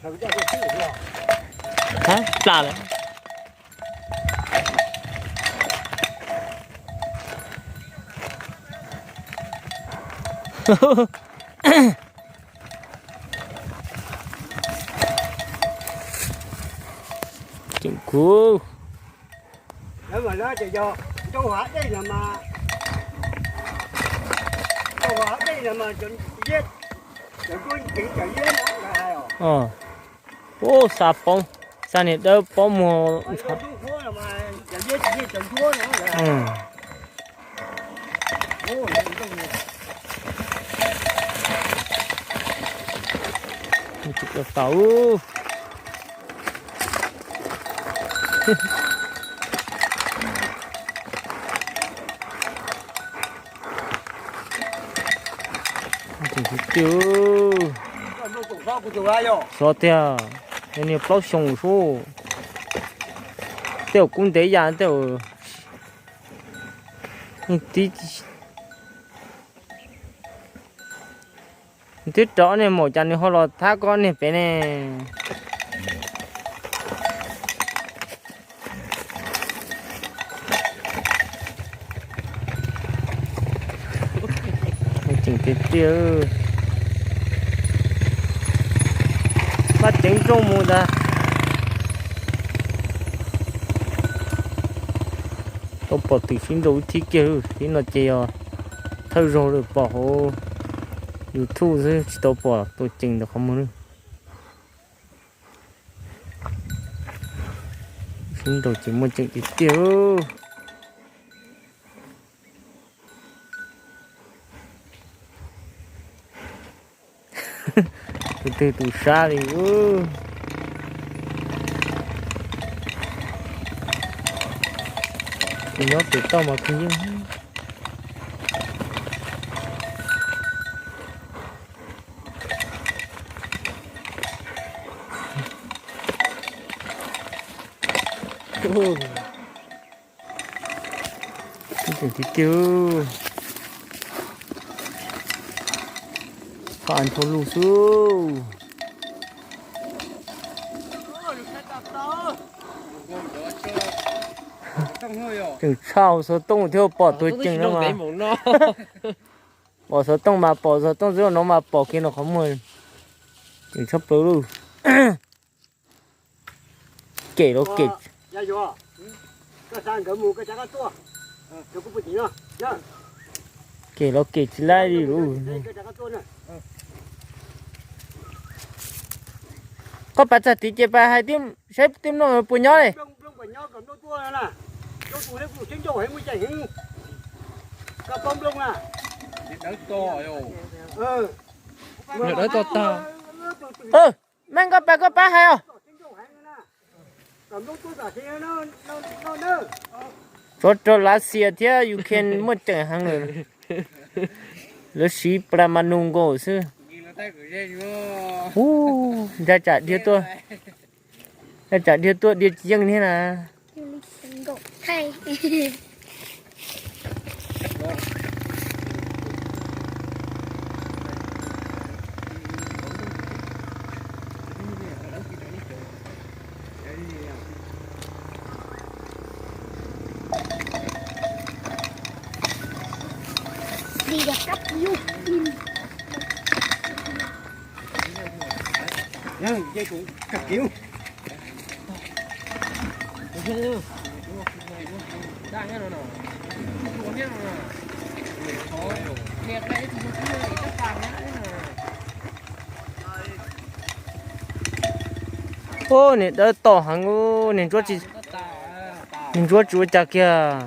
Thab plas lawm. Tseem kuv. Ub, xa poob, xa niag dawb poob muag. Tau. Tiag, xyov tiag, niag plaub xyoo sub. Tej zaum kub ntev yam tej zaum tib twb rov niag maum cas nws ho los thab koj niag pem ne. Tseem tiag tiag. Maj ceev nrooj mus ntag. Tau pom twm sib nraus ib thib kiag, thib no ces yog thawj zaug lawm, pom hauv YouTube xwb tsis tau pom tua ceev ntawm qhov muag. Sib nraus ces muaj ceem tiag tiag. Tus twg tus sab li. Tus nyob pem toj mas kheev yeej. Tiag tiag. Qhov ntho lug xwb. Tseem tshaj hauv xov tooj thiab pom tuag ceev no mas. Pom xov tooj mas pom xov tooj xwb, no mas pom kiag no qhov muag. Tseem tshaj plaws lauj. Kem los kem. Kem los kem tsis laib li lauj. Koj pas txog tid ces pas hais saib tej nplooj puas nyob li. Meej, koj pas koj pab hais os. Tsov rog Lav Xias thiab Ukraine muaj ceem heev lawm. Lawv siv plas mas nus nkaus xwb. Ub, nraj tsam dhia tuaj, nraj tsam dhia tuaj dhia tsis yeej thiab na. Ub, niag dawb toj heev, niag ntsuab tsis, niag ntsuab tsis ua cas kiag.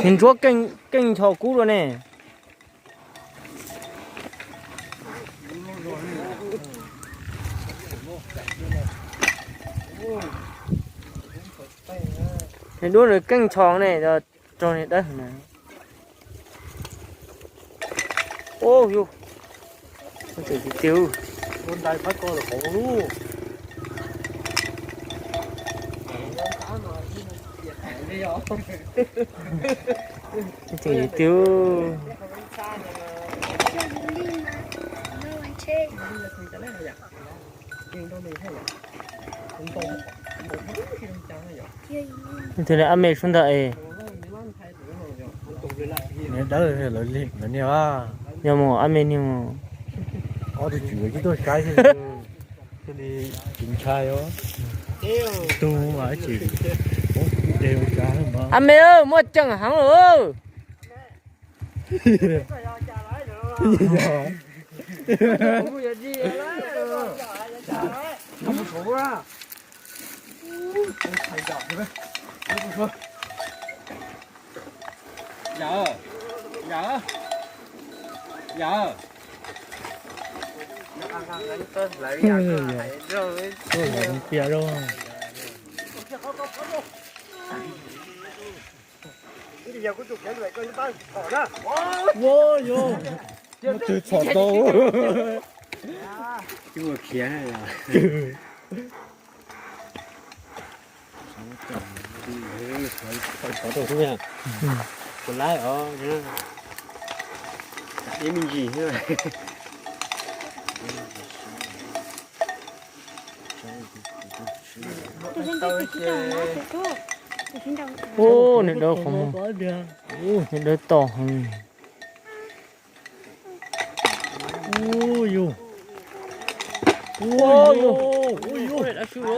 Niag ntsuab keej ncho kub dua ne. Niag duab nws keej ncho ne, rog niag dawb na. Ub, yus, tseem tiag tiag. Tseem tiag tiag. Tus ab me sub ntag es. Niag dawb lawv niag a. Yog mus ab me niag mus. Ob tug tswv ib tuaj saib thiaj li ntshai os. Tug mas ib tug de ua cas. Ab me, muaj ceem heev lawm. Yog, yog, yog. Cia rau. Ua yog, muab twg txhom tau. Ua khiav. Kuv laib os, ib me ntsis. Ub, niag dawb qhov muag, niag dawb toj heev. Ub, yus, ub, yus, dab tsi ua?